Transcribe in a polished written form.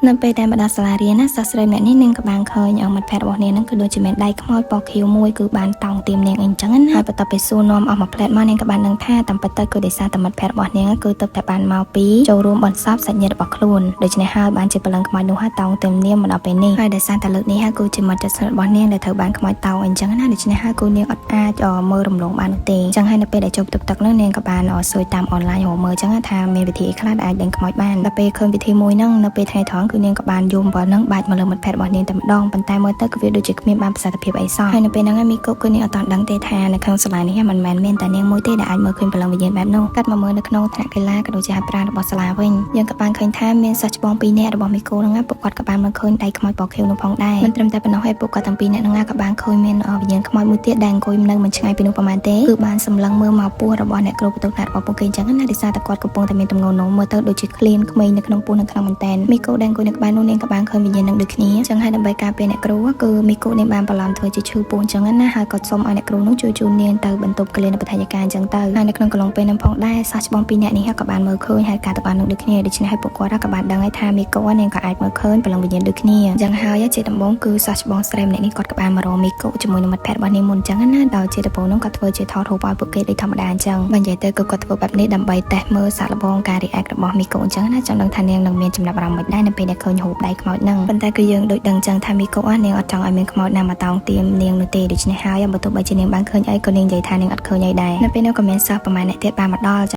នៅពេលដែលមកដល់សាលារៀនណាសិស្សស្រីម្នាក់នេះនាងក៏បានឃើញមិត្តភ័ក្តិរបស់នាងហ្នឹងគឺដូចជាមានដៃខ្មោចពណ៌ខៀវមួយគឺបានតោងទៀមនាងអីចឹងណាហើយបន្ទាប់ពីសួរនាំអស់មួយផ្លែតមកនាងក៏បានដឹងថាតាមពិតទៅគឺដោយសារតែមិត្តភ័ក្តិរបស់នាងគឺទៅតែបានមកពីចូលរួមបន្សពសាច់ញាតិរបស់ខ្លួនដូច្នេះហើយបានជាព្រលឹងខ្មោចនោះហើយតោងទៀមនាងមកដល់ពេលនេះហើយដោយសារតែលើកនេះហើយគឺជាមិត្តជិតស្និទ្ធរបស់នាងដែលត្រូវបានខ្មោចតោងអីចឹងណាដូច្នេះហើយគឺនាងអត់អាចមើលរំលងបាននោះទេចឹងហើយនៅពេលដែលចូលបន្ទប់ទឹកនោះនាងក៏បានសួរតាមអនឡាញរកមើលចឹងថាមានវិធីអីខ្លះដែលអាចដេញខ្មោចបានដល់ពេលឃើញវិធីមួយហ្នឹងនៅពេលថ្ងៃត្រង់គឺនាងក៏បានយំបើហ្នឹងបាច់មកលើមិត្តភ័ក្តិរបស់នាងតែម្ដងប៉ុន្តែមើលទៅគឺវាដូចជាគ្មានបានប្រសិទ្ធភាពអីសោះហើយនៅពេលហ្នឹងមីកូគឺនាងអត់ទាន់ដឹងទេថានៅក្នុងសាលានេះមិនមែនមានតែនាងមួយទេដែលអាចមើលឃើញព្រលឹងវិញ្ញាណបែបនោះកាត់មកមើលនៅក្នុងថ្នាក់កីឡាក៏ដូចជាហាត់ប្រាណរបស់សាលាវិញយើងក៏បានឃើញថាមានសិស្សច្បងពីរនាក់របស់មីកូហ្នឹងពួកគាត់ក៏បានមើលឃើញដៃខ្មោចពណ៌ខៀវនោះផងដែរមិនត្រឹមតែប៉ុណ្ណោះទេពួកគាត់ទាំងពីរនាក់ហ្នឹងក៏បានឃើញមានវិញ្ញាណខ្មោចមួយទៀតដែលអង្គុយនៅមិនឆ្ងាយពីនោះប្រហែលទេគឺបានសម្លឹងមើលមកពោះរបស់អ្នកគ្រូបន្ទប់ថ្នាក់របស់ពួកគេអញ្ចឹងណាដោយសារតែគាត់កំពុងតែមានទំងន់នោះមើលទៅដូចជាឃ្លានក្មេងនៅក្នុងពោះនៅក្នុងមែនតែនមីកូដែលអង្គុយនៅក្បែរនោះនាងក៏បានឃើញវិញ្ញាណនឹងដូចគ្នាអញ្ចឹងហើយដើម្បីការពារអ្នកគ្រូគឺមីកូនាងបានបន្លំធ្វើជាឈឺពោះអញ្ចឹងណាហើយក៏សុំឲ្យអ្នកគ្រូនោះជួយជូននាងទៅបន្ទប់កលៀនបឋាយកាអញ្ចឹងទៅហើយនៅក្នុងកន្លងពេលនឹងផងដែរសិស្សច្បងពីរនាក់នេះក៏បានមើលឃើញហើយការទៅបាននោះដូចគ្នាដូច្នេះហើយពួកគាត់ក៏បានដឹងហើយថាមីកូនាងក៏អាចមើលឃើញព្រលឹងវិញ្ញាណដូចគ្នាអញ្ចឹងហើយជាដំបូងគឺសិស្សច្បងស្រីម្នាក់នេះគាត់ក៏បានមករកមីកូជាមួយនឹងមិត្តភ័ក្តិរបស់នាងមុនអញ្ចឹងណាដោយជាដំបូងនោះគាត់ធ្វើជាថតរូបឲ្យពួកគេដូចធម្មតាអញ្ចឹងបើនិយាយទៅគឺគាត់ធ្វើបែបនេះដើម្បីតេស្តមើលសាកល្បងការ react របស់មីកូអញ្ចឹងណាចង់ដឹងថានាងនឹងមានចំណាប់អារម្មណ៍មិនដែរនៅពេលដែលឃើញរូបដៃខ្មោចហ្នឹងប៉ុន្តែគឺយើងដូចដឹងអញ្ចឹងថាមីកូនាងអត់ចង់ឲ្យមានខ្មោចណាមកតោងទៀមនាងនោះទេដូច្នេះហើយបើទោះបីជានាងបានឃើញអីក៏នាងនិយាយថានាងអត់ឃើញអីដែរនៅពេលនោះក៏មានសិស្សប្រហែលអ្នកទៀតបានមកដល់។